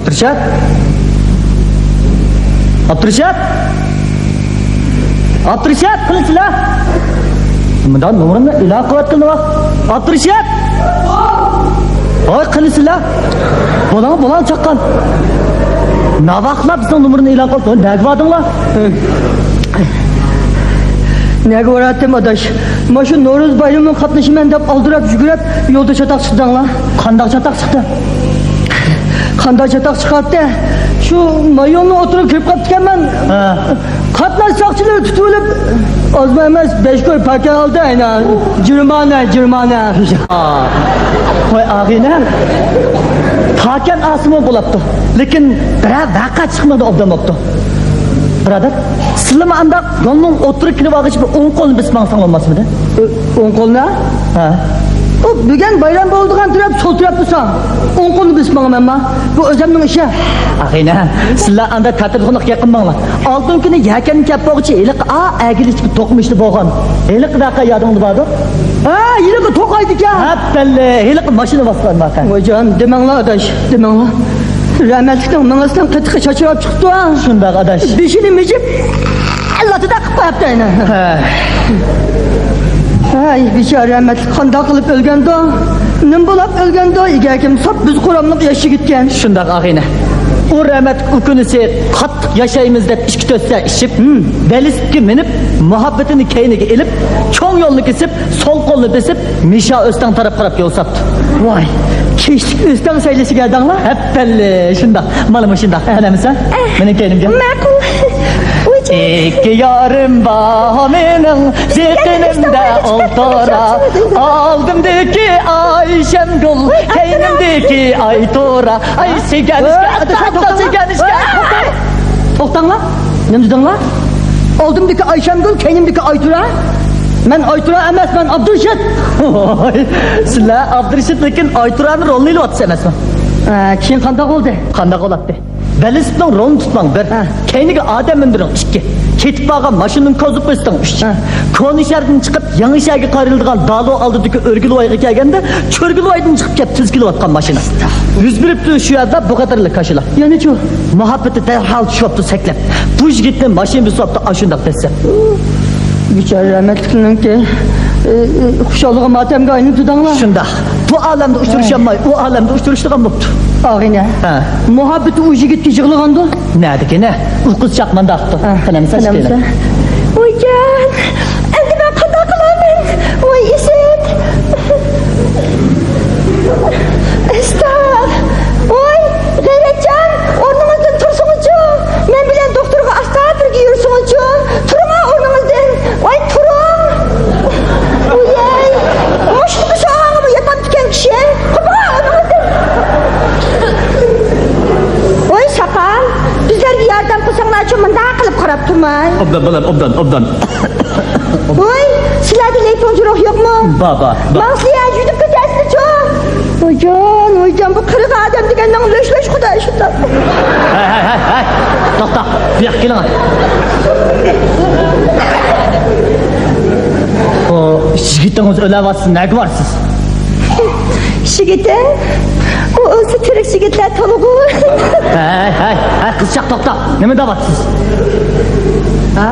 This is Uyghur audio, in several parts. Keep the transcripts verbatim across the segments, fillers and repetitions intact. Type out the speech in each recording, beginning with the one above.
ئابدۇرېشىت! ئابدۇرېشىت! ئابدۇرېشىت، قېنى سىلەر؟ مۇنداق نومۇرۇمنى ئېلان قىلىۋاتقىنىغا. ئابدۇرېشىت! ۋاي، قېنى سىلەر؟ بولاڭ، بولاڭ چاققان. ناۋاقلار بىزنىڭ نومۇرنى ئېلان قىلىپ، نەگە باردىڭلار؟ نەگە باراتتىم، ئاداش؟ مانا شۇ نورۇز بايرىمىغا قاتنىشىمەن دەپ ئالدىراپ يۈگۈرۈپ يولدا چاتاق چىقتىڭلار. قانداق چاتاق چىقتى؟ قانداق چاتاق چىقاتتى؟ شۇ مايوننىڭ ئوتتۇرىغا كىرىپ قاپتىكەنمەن. ھە. قاتناش ساقچىلىرى تۇتۇۋېلىپ، ئازمۇ ئەمەس بەش كوي پاكەت ئالدى ئەينە. جۇرمانە، جۇرمانە. ۋاي ئاغىنە، پاكەت ئالسىمۇ بولاپتۇ. لېكىن بىرەر ۋەقە چىقمىدى، ئوبدان بوپتۇ. بۇرادەر، سىلىمۇ ئانداق يولنىڭ ئوتتۇرىغا كىرىۋالغۇچە بىر ئوڭ قولنى بېسىپ ماڭساڭ بولماسمىدى؟ ئۆ، ئوڭ قولنى؟ ھە. ئۇ بۈگۈن بايرام بولىدىغان تەرەپ سول تەرەپتە ساڭ. ئوڭ قولنى بېسىپ ماڭىمەنما؟ بۇ ئۆزۈمنىڭ ئىشى. ئاغىنە، سىلەر ئاندا تەتۈرخۇنلۇق گەپ قىلماڭلار. ئالتۇن كۈنى يەكەننى كەپ بولغۇچە ھېلىقى ئا ئەگىلىچ بىر توقۇنۇشتا بولغان. ھېلىقى ۋەقە يادىڭدا باردۇ؟ ھە، ھېلىقى توقايدىكەن. ھەپپەللى، ھېلىقى ماشىنا باسقان ۋەقە. ۋايجان، دېمەڭلار ئاداش، دېمەڭلار. رەھمەتلىكنىڭ مېڭىسىنىڭ قېتىقى چاچراپ چىقىپتۇ. شۇنداق ئاداش. بېشىنى مىجىپ، لاتىدەك قىلىپ قويۇپتۇ ئەينە. ھە. ھەي، بىچارە رەھمەتلىك قانداق قىلىپ ئۆلگەندۇ؟ نېمە بولاپ ئۆلگەندۇ؟ ئىگەكىم ساپ بىز قۇراملىق ياش يىگىتكەن. شۇنداق ئاغىنە. ئۇ رەھمەتلىك ئۇكىنىسى قاتتىق ياشايمىز دەپ ئىچكى تۆتسە ئىچىپ، ھىم، ۋېلىسىپىتكە مىنىپ، مۇھەببىتىنى كەينىگە ئېلىپ، چوڭ يولنى كېسىپ، سول قولنى بېسىپ، مىشا ئۆستەڭ تەرەپ قاراپ يول ساپتۇ. ۋاي، كەچلىك ئۆستەڭ سەيلىسىگە ھەدەڭلار؟ ھەپپەللى، شۇنداق. مانا مۇشۇنداق. ئەنە ئەمىسە، مېنىڭ كەينىمگە. ماقۇل. ئىككى يارىم بار مېنىڭ، زېقىنىمدا ئولتۇرا. ئالدىمدىكى ئايشەمگۈل، كەينىمدىكى ئايتۇرا. ئاي، سىگەنىشكە، توختاڭلار. نېمە دېدىڭلار؟ ئالدىمدىكى ئايشەمگۈل، كەينىمدىكى ئايتۇرا. مەن ئايتۇرا ئەمەس، مەن ئابدۇرېشىت. ۋاي، سىلەر ئابدۇرېشىت، لېكىن ئايتۇرانىڭ رولىنى ئېلىۋاتىسىز ئەمەسمۇ؟ ھە، كېيىن قانداق بولدى؟ قانداق بولاتتى؟ ۋېلىسىپىتنىڭ رولىنى تۇتماڭ، بىر. ھە. كەينىگە ئادەم مىندۈرۈڭ، ئىككى. كېتىپ بارغان ماشىنىنىڭ كوزۇپىنى ئىسىتىڭ، ئۈچ. ھە. كونا شەھەردىن چىقىپ، يېڭى شەھەرگە قايرىلىدىغان دالو ئالدىدىكى ئۆرگىلىۋايغا كەلگەندە، چۆرگىلىۋايدىن چىقىپ كەپ تېز كېلىۋاتقان ماشىنا. يۈز بېرىپتۇ شۇ يەردە بۇ قاتارلىق كاشىلار. يەنىچۇ؟ مۇھەببىتى دەرھال چۈشۈۋاپتۇ سەكلەپ. بۇ يىگىتنى ماشىنا بېسىۋاپتۇ ئاشۇنداق دەسسەپ. بىچارە رەھمەتلىكنىڭكى، ئى، ئى، خۇشاللىقى ماتەمگە ئايلىنىپتۇ دەڭلار. شۇنداق. بۇ ئالەمدە ئۇچرىشالماي، ئۇ ئالەمدە ئۇچرىشىدىغان بوپتۇ. ئاغىنە. ھە. مۇھەببىتى ئۇ يىگىتكە يىغلىغاندۇ؟ نەدىكىنە؟ ئۇ قىزچاق مانداقتۇ. ھە. قېنى ئەمىسە، قېنى ئەمىسە. ۋايجان، ئەمدى مەن قانداق قىلارمەن؟ ۋاي ئىسىت. ئىستا. ۋاي، غەيرەتجان، ئورنىڭىزدىن تۇرسىڭىزچۇ. مەن بىلەن دوختۇرغا ئاستا بىرگە يۈرسىڭىزچۇ. تۇرۇڭا ئورنىڭىزدىن. ۋاي، تۇرۇڭ. ۋاي، مۇشۇ سوئالغىمۇ ياتامدىكەن كىشى. قوپۇڭا ئورنىڭىزدىن. ۋاي، ساقال، بىزلەرگە ياردەم قىلساڭلارچۇ، مۇنداق قىلىپ قاراپ تۇرماي. ئوبدان، بالام، ئوبدان، ئوبدان. ۋاي، سىلەردە لەيپۇڭجۇ روھ يوقمۇ؟ بار، بار، بار. ماڭسىلە، يۈدۈپ كېتەرسىلەرچۇ. ۋايجان، ۋايجان، بۇ قېرىغان ئادەم دېگەننىڭ لۆش-لۆش خۇدايى شۇنداق. ھەي، ھەي، ھەي، ھەي. توختا، بۇياققا كېلىڭ. ئۇ يىگىتىڭىز ئۆلەۋاتسا، نەگە بارىسىز؟ يىگىتىڭ؟ ئۇ ئۆلسە تىرىك يىگىتلەر تولىغۇ. ھەي، ھەي، ھەي، قىزچاق، توختا. نېمە دەۋاتىسىز؟ ھە؟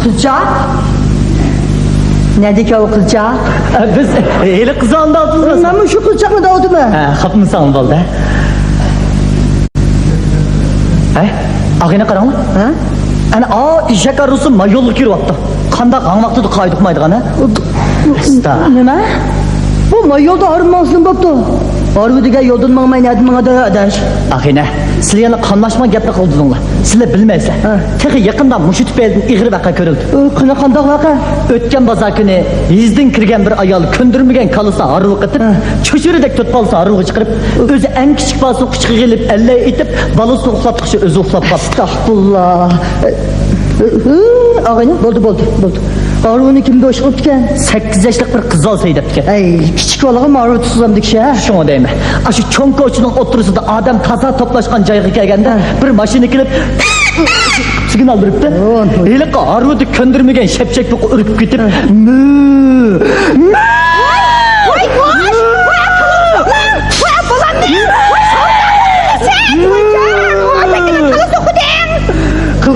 قىزچاق؟ نەدىكى ئۇ قىزچاق؟ ئە، بىز ھېلى قىزالنى دەۋاتىمىز. مەنمۇ شۇ قىزچاقنى دەۋاتىمەن. ھە، خاپىمىساڭ بولدى. ھەي، ئاغىنە قاراڭلار. ھە؟ ئەنە، ئا، ئېشەك ھارۋىسى ما يولغا كىرىۋاپتۇ. قانداق ھاڭ ۋاقتىدا قايدۇقمايدىغان، ھە؟ ئەستا. نېمە؟ بۇ ما يولدا ھارۋا ماڭسىمۇ بوپتۇ. ھارۋا دېگەن يولدىن ماڭماي نەدىن ماڭىدۇ، ئاداش؟ ئاخىنە، سىلە يەنە قاملاشمىغان گەپنى قىلدىڭلار. سىلە بىلمەيسىلە. ھە. تېخى يېقىندا مۇشۇ تۈپەيلىدىن ئېغىر ۋەقە كۆرۈلدى. ئۇ، قېنى، قانداق ۋەقە؟ ئۆتكەن بازار كۈنى يېزىدىن كىرگەن بىر ئايال كۆندۈرمىگەن كالىسىنى ھارۋىغا قېتىپ، ھە، چۆچۈرىدەك تۆت بالىسىنى ھارۋىغا چىقىرىپ، ئۆزى ئەڭ كىچىك بالىسىنى قۇچىقىغا ئېلىپ، ئەللەي ئېتىپ، بالىسىنى ئۇخلاتقۇچە ئۆزى ئۇخلاپ قاپتۇ. ئەستەغپۇرۇللا. ئاغىنە، بولدى، بولدى، بولدى. ھارۋىنى كىم بوش قىلىپتىكەن؟ سەككىز ياشلىق بىر قىزال سەيدەپتىكەن. ئەي، كىچىك بالىغا ھارۋا تۇتقۇزامدىكىشە. شۇڭا دەيمەن. ئاشۇ چوڭ كوچىنىڭ ئوتتۇرىسىدا ئادەم تازا توپلاشقان جايغا كەلگەندە، ھە، بىر ماشىنا كېلىپ، سىگنال بېرىپتۇ. ھوي، ھوي. ھېلىقى ھارۋىدا كۆندۈرمىگەن شەپشەك بۇقا ئۈركۈپ كېتىپ، ھە، مۆ، مۆ. ۋاي، ۋاي، ۋاي، ۋاي، بالامنى، ۋاي، سالدى.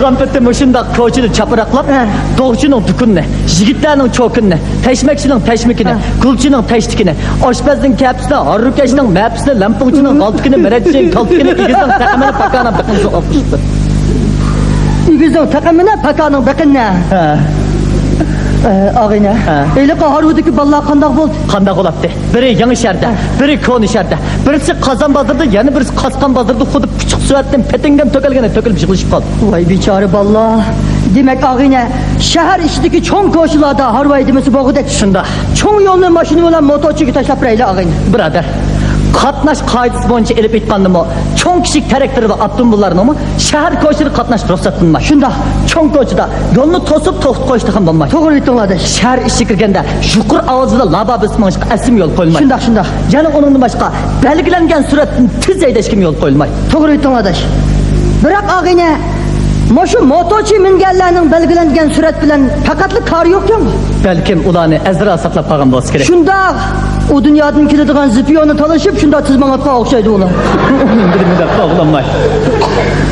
كامپىتى مۇشۇنداق كوچىدا چاپىراقلاپ، ھە. دوغچىنىڭ دۇكىنىنى، يىگىتلەرنىڭ چوكىنىنى، تەشمەكچىنىڭ تەشمىكىنى، ھە. گۈلچىنىڭ تەشتىكىنى، ئاشپەزنىڭ كەپىسىنى، ھارۋىكەشنىڭ مەپىسىنى، لەمپۇڭچىنىڭ غالتىكىنى، مەرەتچىنىڭ كالتىكىنى، ئېگىزنىڭ تەقىمىنى، پاكانىڭ بېقىنى سوقۇپ چىقتى. ئېگىزنىڭ تەقىمىنى، پاكانىڭ بېقىنى. ھە. ئە، ئاغىنە، ھە. ھېلىقى ھارۋىدىكى بالىلار قانداق بولدى؟ قانداق بولاتتى؟ بىرى يېڭى شەھەردە، بىرى كونا شەھەردە، بىرسى قازان بازىرىدا، يەنە بىرسى قاسقان بازىرىدا خۇددى پۇچۇق سۆۋەتتىن پېتىنگەن تۆكۈلگەندەك تۆكۈلۈپ يىغلىشىپ قالدى. ۋاي بىچارە بالىلار. دېمەك، ئاغىنە، شەھەر ئىچىدىكى چوڭ كوچىلاردا ھارۋاي دېمىسە بولغۇدەك. شۇنداق. چوڭ يولنى ماشىنا بىلەن موتورچىگە تاشلاپ بېرەيلى، ئاغىنە. بۇرادەر، قاتناش قائىدىسى بويىچە ئېلىپ ئېيتقاندىمۇ، چوڭ كىچىك تراكتور ۋە ئاپتوموبىللارنىڭمۇ شەھەر كوچىلىرىغا قاتناش رۇخسەت قىلىنمايدۇ. شۇنداق. چوڭ كوچىدا يولنى توسۇپ توختىتىپ قويۇش تېخىمۇ بولمايدۇ. توغرا ئېيتتىڭلار، ئاداش. شەھەر ئىچىگە كىرگەندە يۇقىرى ئاۋازدا لابا بېسىپ مېڭىشقا ئەسلىمۇ يول قويۇلمايدۇ. شۇنداق، شۇنداق. يەنە ئۇنىڭدىن باشقا، بەلگىلەنگەن سۈرئەتتىن تېز ھەيدەشكىمۇ يول قويۇلمايدۇ. توغرا ئېيتتىڭلار، ئاداش. بىراق، ئاغىنە، مۇشۇ موتورچى مىنگەنلەرنىڭ بەلگىلەنگەن سۈرئەت بىلەن پەقەتلا كارى يوقكەنغۇ؟ بەلكىم ئۇلارنى ئەزرا ساقلاپ قالغان بولسا كېرەك. شۇنداق. ئۇ دۇنيادىن كېلىدىغان زىپيوننى تالىشىپ، شۇنداق تېز ماڭىۋاتقان ئوخشايدۇ ئۇلار. بىلمىدىم، ئوغلۇم.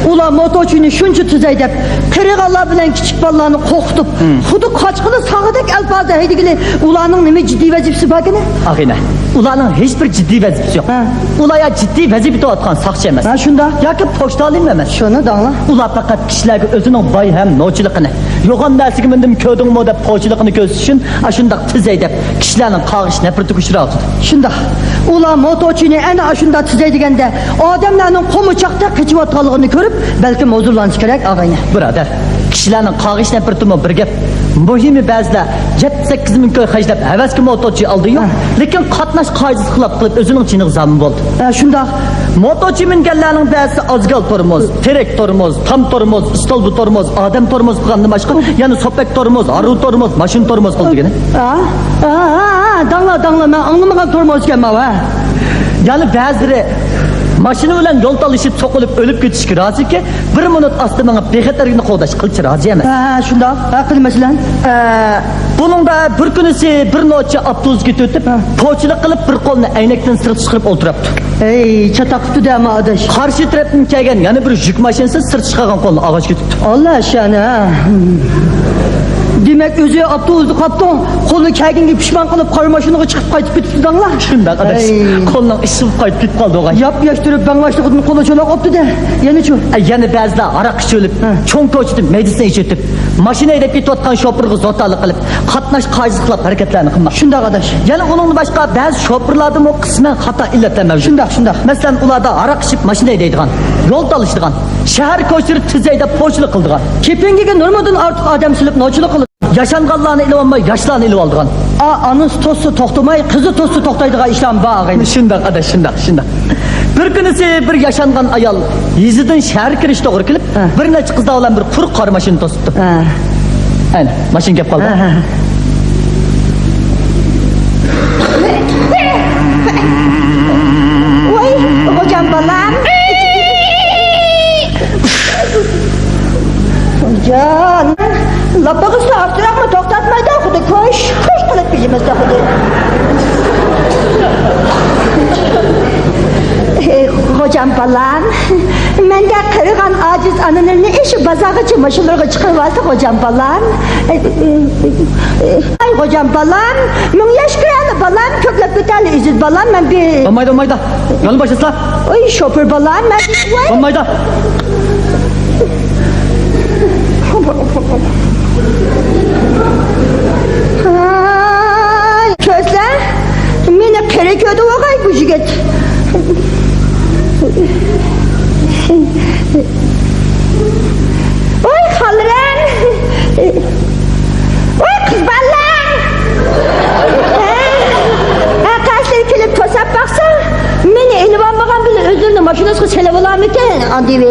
ئۇلار موتورچىنى شۇنچە تېز ھەيدەپ، قېرىغانلار بىلەن كىچىك بالىلارنى قورقۇتۇپ، خۇددى قاچقىلى ساغىدەك ئەلپازدا ھەيدىگىلى، ئۇلارنىڭ نېمە جىددىي ۋەزىپىسى باركىنى؟ ئاغىنە، ئۇلارنىڭ ھېچ بىر جىددىي ۋەزىپىسى يوق. ھە. ئۇلار يا جىددىي ۋەزىپە تۇتۇۋاتقان ساقچى ئەمەس. ھە، شۇنداق. ياكى پوچتا ئالىمى ئەمەس. شۇنى دەڭلا. ئۇلار پەقەت كىشىلەرگە ئۆزىنىڭ باي ھەم نوچىلىقىنى، يوغان نەرسىگە مىندىم كۆردۈڭمۇ دەپ پوچىلىقىنى كۆرسىتىش ئۈچۈن ئاشۇنداق تېز ھەيدەپ، كىشىلەرنىڭ قارغىش نەپرىتىگە ئۇچراۋاتىدۇ. شۇنداق. ئۇلار موتورچىنى ئەنە ئاشۇنداق تېز ھەيدىگەندە، ئادەملەرنىڭ قومۇچاقتەك قېچىۋاتقانلىقىنى كۆرۈپ، بەلكىم ھۇزۇرلىنىشى كېرەك، ئاغىنە. بۇرادەر، كىشىلەرنىڭ قارغىش نەپرىتىمۇ بىر گەپ. مۇھىمى بەزىلەر يەتتە سەككىز مىڭ كوي خەجلەپ ھەۋەسكە موتورچى ئالدى يوق. ھە. لېكىن قاتناش قائىدىسىگە خىلاپ قىلىپ ئۆزىنىڭ جېنىغا زامىن بولدى. ھە، شۇنداق. موتورچى مىنگەنلەرنىڭ بەزىسى ئازگال تورمۇز، تېرەك تورمۇز، تام تورمۇز، ئىستولبا تورمۇز، ئادەم تورمۇز قىلغاندىن باشقا يەنە سوپەك تورمۇز، ھارۋا تورمۇز، ماشىنا تورمۇز قىلدى دېگىنى. ھە، ھە، ھە، ھە، داڭلا، داڭلا، مەن ئاڭلىمىغان تورمۇز ئىكەن ماۋۇ، ھە. يەنە بەزىلىرى ماشىنا بىلەن يول تالىشىپ سوقۇلۇپ ئۆلۈپ كېتىشكە رازىكەن، بىر مىنۇت ئاستا مېڭىپ بىخەتەرلىكنى قوغداش قىلچە رازى ئەمەس. ھە، شۇنداق. ھە، قىلى مەسىلەن. ئە، بۇنىڭدا بىر كۈنىسى بىر نوچى ئاپتوبۇس كېتىۋېتىپ، ھە. پوچىلىق قىلىپ بىر قولىنى ئەينەكتىن سىرتقا چىقىرىپ ئولتۇرۇپتۇ. ھەي، چاتاق قىپتۇ دەما ئاداش. قارشى تەرەپتىن كەلگەن يەنە بىر يۈك ماشىنىسى سىرتقا چىقارغان قولىنى ئاغاچقا تۈتۈپتۇ. ئاللا شان، ھە. دېمەك، ئۆزى ئاپتوبۇستا قاپتۇ، قولى كەلگەنگە پىشمان قىلىپ، قارا ماشىنىغا چىقىپ قايتىپ كېتىپتۇ دەڭلا. شۇنداق ئاداش. ھەي. قولنىڭ ئىششىپ قايتىپ كېتىپ قالدى ئوغاي. ياپ-ياش تۇرۇپ بەڭ باشلىقىدىن قولى چولاق قاپتۇ-دە. يەنىچۇ؟ ئە، يەنە بەزىلەر ھاراق ئىچىۋېلىپ، ھە. چوڭ كوچىدىن مەيدىسىنى ئېچىۋېتىپ، ماشىنا ھەيدەپ كېتىۋاتقان شوپۇرغا زوتالىق قىلىپ، قاتناش قائىدىسى خىلاپ ھەرىكەتلەرنى قىلماق. شۇنداق ئاداش. يەنە ئۇنىڭدىن باشقا بەزى شوپۇرلاردىمۇ قىسمەن خاتا ئىللەتلەر مەۋجۇت. شۇنداق، شۇنداق. مەسىلەن، ئۇلاردا ھاراق ئىچىپ ماشىنا ھەيدەيدىغان، يول تالىشىدىغان، شەھەر كوچىلىرى تېز ھەيدەپ پوچىلىق قىلىدىغان. كېپىنگىگە نورمىدىن ئارتۇق ئادەم سېلىپ نوچىلىق قىلىدىغان. ياشانغانلارنى ئېلىۋالماي، ياشلارنى ئېلىۋالىدىغان. ئا، ئانىسى توسسا توختىماي، قىزى توسسا توختايدىغان ئىشلارمۇ بار، ئاغىنە. شۇنداق ئاداش، شۇنداق، شۇنداق. بىر كۈنىسى بىر ياشانغان ئايال يېزىدىن شەھەرگە كىرىش توغرا كېلىپ، ھە. بىر نەچچە قىزلار بىلەن بىر قۇرۇق قارا ماشىنا توسۇپتۇ. ھە. ئەنە، ماشىنا كەپ قالدى. ھە، ھە، ھە. ۋاي، غوجام بالام. جان، لاپىغا سۇ ئارتۇرۇقمۇ توختاتمايدۇ، خۇددى كوش، كوش قىلىپ بېجىمىزدە خۇددى. ئى، غوجام بالام، مەندەك قېرىغان ئاجىز ئانىلىرىنى ئىشى بازارغىچە ماشىنىلىرىغا چىقىرىۋالسا، غوجام بالام. ئاي، غوجام بالام، مىڭ ياش كىرەلى بالام، كۆكلەپ كېتەلى ئېزىز بالام، مەن بىر. بولمايدۇ، بولمايدۇ. يولنى باشلىسىلا. ئوي، شوپۇر بالام، مەن بىر. بولمايدۇ. ھاي، كۆزلە، مېنى قېرى كۆردى ئوغاي بۇ يىگىت. ۋاي، خالىرەم! ۋاي، قىز بالىلار! ھە؟ ھە، قەشلىرى كېلىپ توساپ باقسا، مېنى ئېلىۋالمىغان بىلەن ئۆزلىرىنى ماشىنىسىغا سېلىۋالامىكىن؟ ئاندىن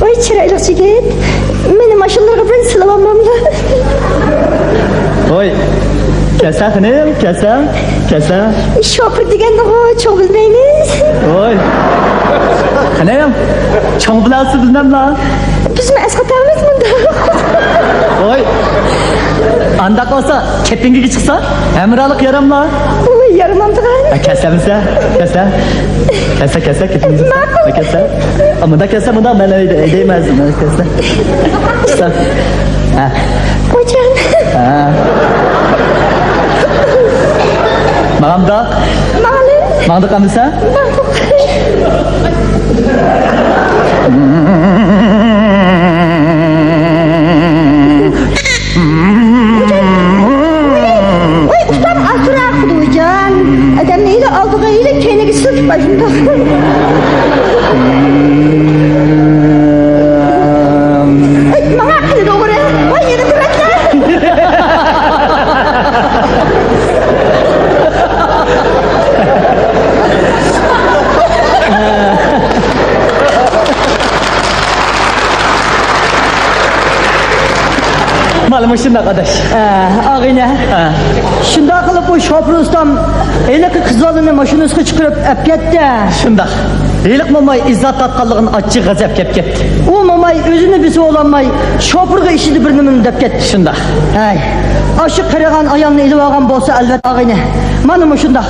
ۋاي، چىرايلىق يىگىت، مېنى ماشىنىلىرىغا بىرىنچى سېلىۋالماملا؟ ۋاي، كەلسەڭ خېنىم، كەلسەڭ، كەلسەڭ. شوپۇر دېگەننىغۇ چوڭ بىلمەيمىز. ۋاي، خېنىم، چوڭ بىلەلسە بىلمەملا؟ بىزمۇ ئەسقاتامىز مۇنداق. ۋاي، ئانداق بولسا، كېپىنگىگە چىقسا، ھەمراھلىق ياراملا؟ ئۇ يارىمامدىغان. ھە، كەلسەمسە، كەلسە. كەلسە، كەلسە، كېپىنگىگە چىقسا. ماقۇل. ھە، كەلسە. ئا، مۇنداق كەلسە، مۇنداق مەن ئەيدەي-، ئەيدەيمەن، مۇنداق كەلسە. چىقسا. ھە. قوچان. ھە. ماڭامدا؟ ماڭلى. ماڭدۇق ئەمىسە؟ ماقۇل. ۋاي، ئۇستام، ئاستۇرا، خۇدوجان. ئادەمنى ئىلى ئالدىغا ئىلى كەينىگە سۈرتۈپ باشلىدى. ئەي، ماڭا قىلىدۇ ئوغرى. ۋاي، يەنە تۆۋەتلە. مانا مۇشۇنداق ئاداش. ئە، ئاغىنە. ھە. شۇنداق قىلىپ بۇ شوپۇر ئۇستام ھېلىقى قىز بالىنى ماشىنىسىغا چىقىرىپ ئەپ كەتتى. شۇنداق. ھېلىقى موماي ئىززەت تارتقانلىقىدىن ئاچچىق غەزەپ كەپ كەتتى. ئۇ موماي ئۆزىنى بېسىۋالالماي شوپۇرغا ئىچىدە بىر نېمىنى دەپ كەتتى. شۇنداق. ھەي، ئاشۇ قېرىغان ئايالنى ئېلىۋالغان بولسا ئەلۋەتتە ئاغىنە. مانا مۇشۇنداق.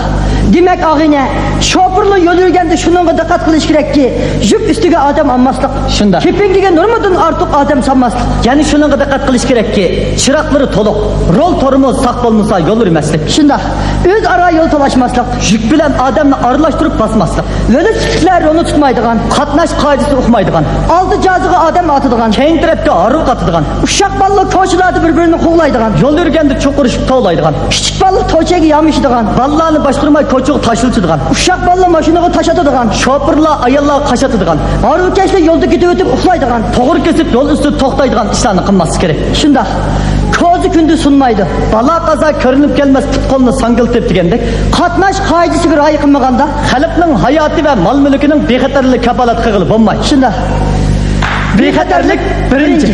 دېمەك، ئاغىنە، شوپۇرلار يول يۈرگەندە شۇنىڭغا دىققەت قىلىش كېرەككى، يۈك ئۈستىگە ئادەم ئالماسلىق. شۇنداق. كېپىنگىگە نورمىدىن ئارتۇق ئادەم سالماسلىق. يەنە شۇنىڭغا دىققەت قىلىش كېرەككى، چىراغلىرى تولۇق، رول تورمۇز ساق بولمىسا يول يۈرمەسلىك. شۇنداق. ئۆزئارا يول تالاشماسلىق. يۈك بىلەن ئادەمنى ئارىلاشتۇرۇپ باسماسلىق. ۋېلىسىپىتلار رولنى تۇتمايدىغان. قاتناش قائىدىسىنى ئۇقمايدىغان. ئالدى جازىغا ئادەم ئاتىدىغان. كەينى تەرەپكە ھارۋا قاتىدىغان. ئۇششاق بالىلار كوچىلاردا بىر-بىرىنى قوغلايدىغان. يول يۈرگەندە چوقۇرۇشۇپ توۋلايدىغان. كىچىك بالىلار توچەيگە يامىشىدىغان. بالىلارنى باشقۇرماي كوچىغا تاش سىلچىدىغان. ئۇششاق بالىلار ماشىنىغا تاش ئاتىدىغان. شوپۇرلار ئاياللارغا قاش ئاتىدىغان. ھارۋىكەشلەر يولدا كېتىۋېتىپ ئۇخلايدىغان. توغرا كېسىپ يول ئۈستىدە توختايدىغان ئىشلارنى قىلماسلىق كېرەك. شۇنداق. كوزا كۈندە سۇنمايدۇ. بالا قازا كۆرۈنۈپ كەلمەس، پۇت قولنى ساڭگىلىتىپ دېگەندەك. قاتناش قائىدىسىگە رىئايە قىلمىغاندا. خەلقنىڭ ھاياتى ۋە مال مۈلكىنىڭ بىخەتەرلىكىگە كاپالەت قىلغىلى بولمايدۇ. شۇنداق. بىخەتەرلىك بىرىنچى.